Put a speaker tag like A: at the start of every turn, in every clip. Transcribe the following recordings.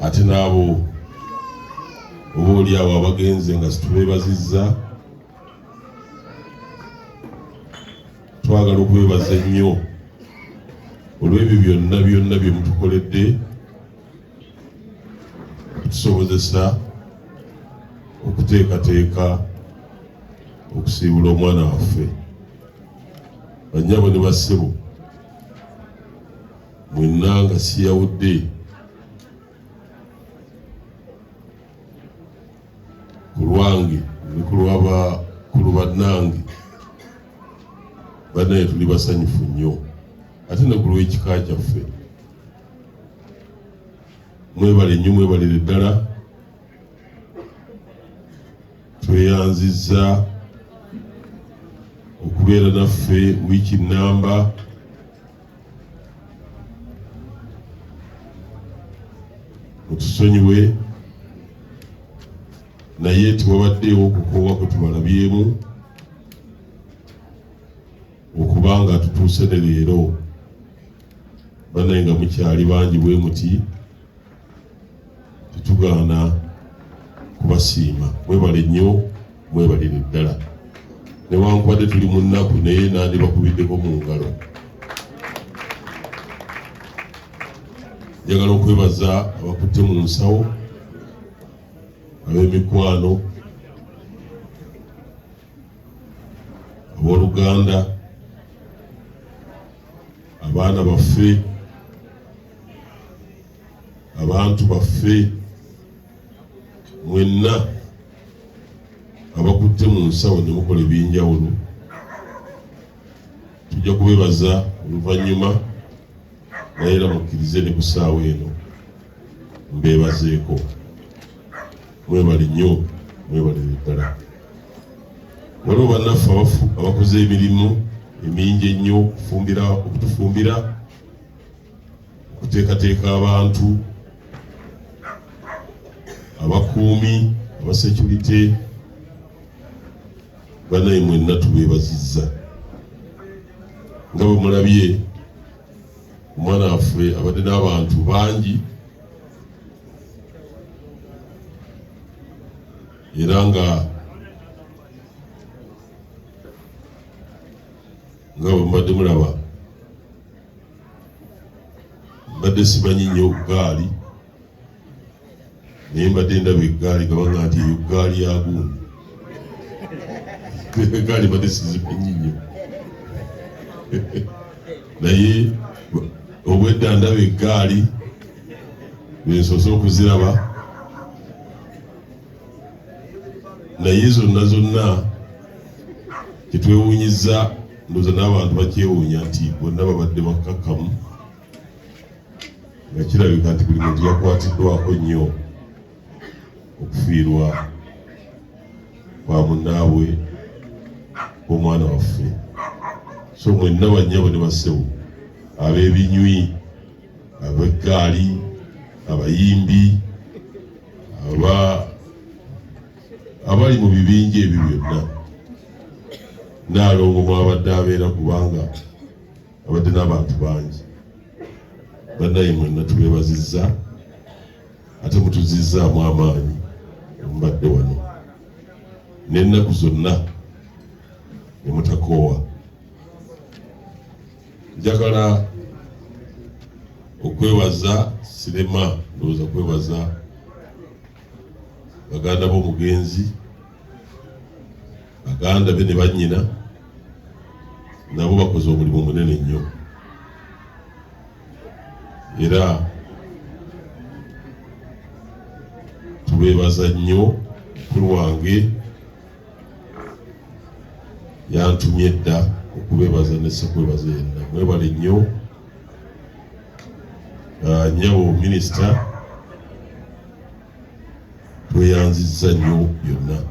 A: Ate n'abo oba oli awo abagenze nga situbeebazizza, twagala okubeebaza ennyo olw'ebyo byonna byonna bye mutukoledde okutusobozesa okuteekateeka okusiibula omwana waffe. Bannyabo ne bassebo mwenna nga siyawudde ku lwange ne ku lw'abakulu bannange, bannaye tuli basanyufu nnyo, ate ne ku lw'ekika kyaffe. Mwebale nnyo, mwebalire ddala. Tweyanzizza okubeera naffe wiiki nnamba. Mutusonyiwe, naye tewabaddeewo okukoowa kwe tubalabyemu okubanga tutuuse ne leero. Banaye nga mukyali bangi bwe muti, tetugaana kubasiima. Mwebale nnyo, mwebalire ddala. Newankubadde tuli mu nnaku, naye nandibakubiddeko mu ngalo. Njagala okwebaza abakutte mu nsawo, ab'emikwano, abooluganda, abaana baffe, abantu baffe mwenna abakutte mu nsawo ne mukola ebyenjawulo. Tujja kubebaza oluvannyuma, naye era mukkirize ne ku ssaawa eno mbeebazeeko. Mwebale nnyo, mwebalire ddala. Waliwo bannaffe abakoze emirimu emingi ennyo okutufumbira, okuteekateeka abantu, abakuumi, abasekurite. Bannaye mwenna tubeebazizza. Nga bwe mulabye, omwana waffe abadde n'abantu bangi, era nga bwe mubadde mulaba, mbadde simanyi nnyo gaali, naye mbadde ndaba eggaali nga baŋŋamba nti eyo ggaali ya gundi. Eggaali mbadde sizimanyi nnyo, naye obwedda ndaba eggaali lwensoose okuziraba, naye zonna zonna kyetwewuunyizza, ndowooza n'abantu bakyewuunya nti bonna babadde bakkakkamu, nga kirabika nti buli muntu yakwatiddwako nnyo okufiirwa kwa munnaabwe omwana waffe. So mwenna bannyabo ne bassebo, ab'ebinywi, ab'eggaali, abayimbi, abali mu bibinja ebyo byonna, Nnaalongo mwabadde abeera, kubanga abadde n'abantu bangi. Bannaye mwenna tubeebazizza, ate mutuzizzaamu amaanyi mubadde wano n'ennaku zonna ne mutakoowa. Njagala okwebaza sirema, ndowooza kwebaza baganda b'omugenzi, baganda be ne bannyina, nabo bakoze omulimu munene nnyo, era tubeebaza nnyo. Mukulu wange yantumye dda okubeebaza ne ssekwebaza yenna. Mwebale nnyo. Nnyabo minisita, tweyanzizza nnyo byonna.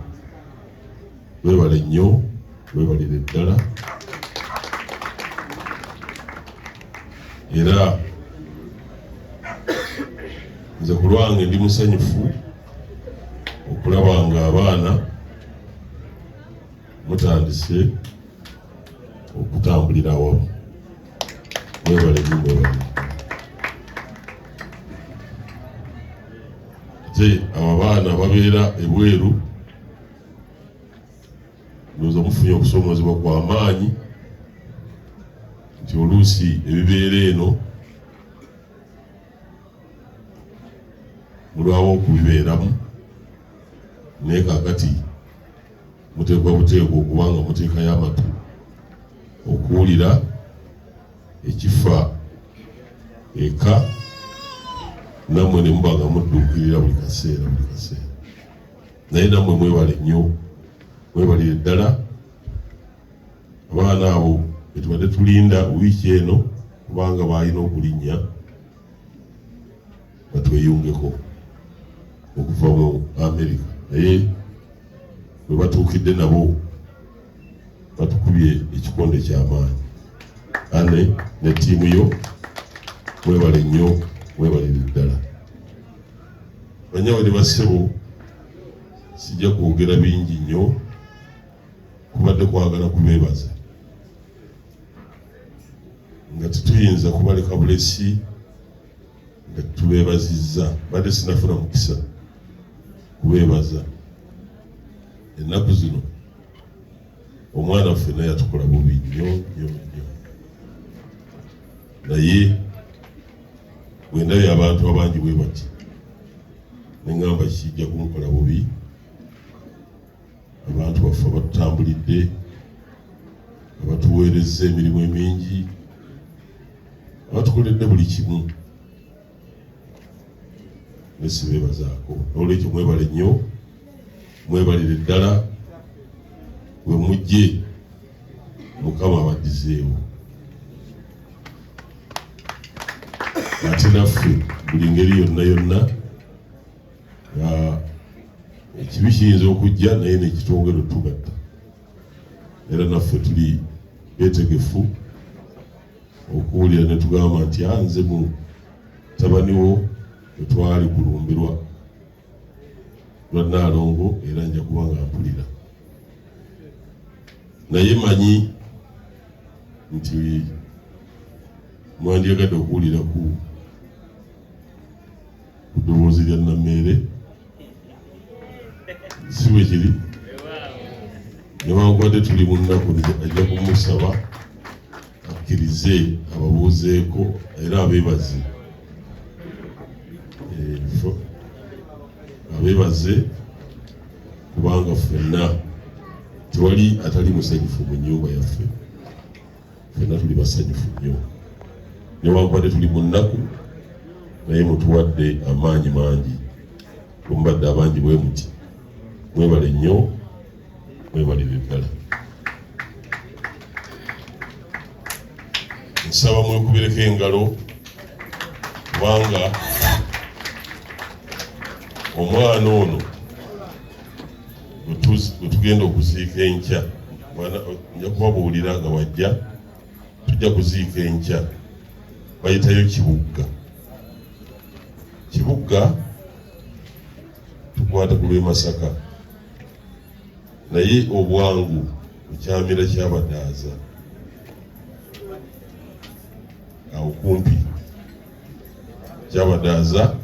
A: Mwebale nnyo, mwebalire ddala. Era nze ku lwange ndi musanyufu okulaba nga abaana mutandise okutambulira awamu. Mwebale nnyo, mwebale. Ate abo abaana babeera ebweru, ndowooza mufunye okusoomoozebwa kwa maanyi nti oluusi ebibeera eno mulwawo okubibeeramu, naye kaakati muteekwa buteekwa okuba nga muteekayo amatu okuwulira ekifa eka, nammwe ne muba nga mudduukirira buli kaseera buli kaseera. Naye nammwe mwebale nnyo, mwebalire ddala. Abaana abo betubadde tulinda wiiki eno kubanga baalina okulinnya batweyungeko okuva mu Amerika, naye bwe batuukidde nabo batukubye ekikonde ky'amaanyi. Ane ne ttiimu yo mwebale nnyo, mwebalire ddala. Bannyabo ne bassebo, sijja kwogera bingi nnyo, kubadde kwagala kubeebaza nga tetuyinza kubaleka bulesi nga tubeebazizza. Badde sinafuna mukisa kubeebaza ennaku zino. Omwana ffenna yatukola bubi nnyo nnyo nnyo, naye bwe ndabye abantu abangi bwe bati ne ŋŋamba kijja kumukola bubi. Abantu baffe abatutambulidde, abatuweerezza emirimu emingi, abatukoledde buli kimu, nesibeebazaako. N'olwekyo mwebale nnyo, mwebalire ddala. We mujje Mukama abaddizeewo, ate naffe buli ngeri yonna yonna ekibi kiyinza okujja naye nekitwongera otugatta, era naffe tuli beetegefu okuwulira ne tugamba nti anze mu tabaniwo wetwali kulumbirwa lwa Nnaalongo, era nja kuba nga mpulira. Naye manyi nti mwandyagadde okuwulira ku ddoboozi lya Nammeere, si bwe kiri? Newankubadde tuli mu nnaku, ajja kumusaba akkirize ababuuzeeko era abeebaze, abeebaze kubanga ffenna tewali atali musanyufu mu nnyumba yaffe, ffenna tuli basanyufu nnyo. Newankubadde tuli mu nnaku, naye mutuwadde amaanyi mangi bwe mubadde abangi bwe muti. Mwebale nnyo, mwebalire ddala. Nsaba mwekubireko engalo kubanga omwana ono gwe tugenda okuziika enkya, nja kubabuulira nga wajja. Tujja kuziika enkya, bayitayo Kibugga. Kibugga tukwata ku lw'e Masaka, naye obwangu ekyamira kyabadaaza awo kumpi kyabadaaza,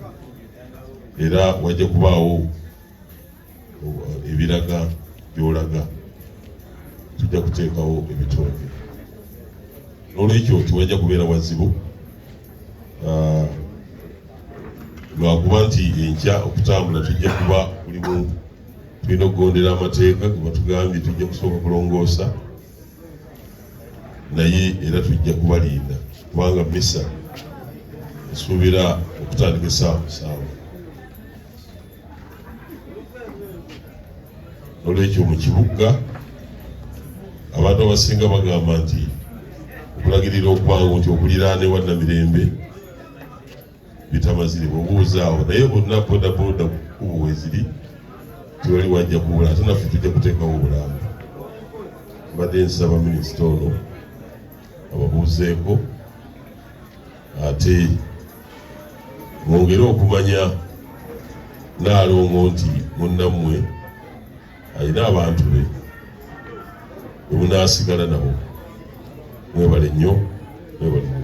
A: era wajja kubaawo ebiraga byolaga, tujja kuteekawo ebitooke. N'olwekyo tiwajja kubeera wazibu, lwakuba nti enkya okutambula tujja kuba kulimu, tulina okugondera amateeka ge batugambye, tujja kusooka kulongoosa, naye era tujja kubalinda kubanga misa nsuubira okutandika essaawa 7. Olwekyo mu kibuga abantu abasinga bagamba nti okulagirira okwangu nti okuliraana ewa Namirembe bitamazire bwobuuza awo, naye bonna bodaboda kukubo weziri tewali wajja kubula, ate naffe tujja kuteekawo obulamba. Mbadde nsaba minisita ono ababuuzeeko ate mwongere okumanya Nnaalongo nti munnammwe alina abantu be bwe munaasigala nabo. Mwebale nnyo, mwebale.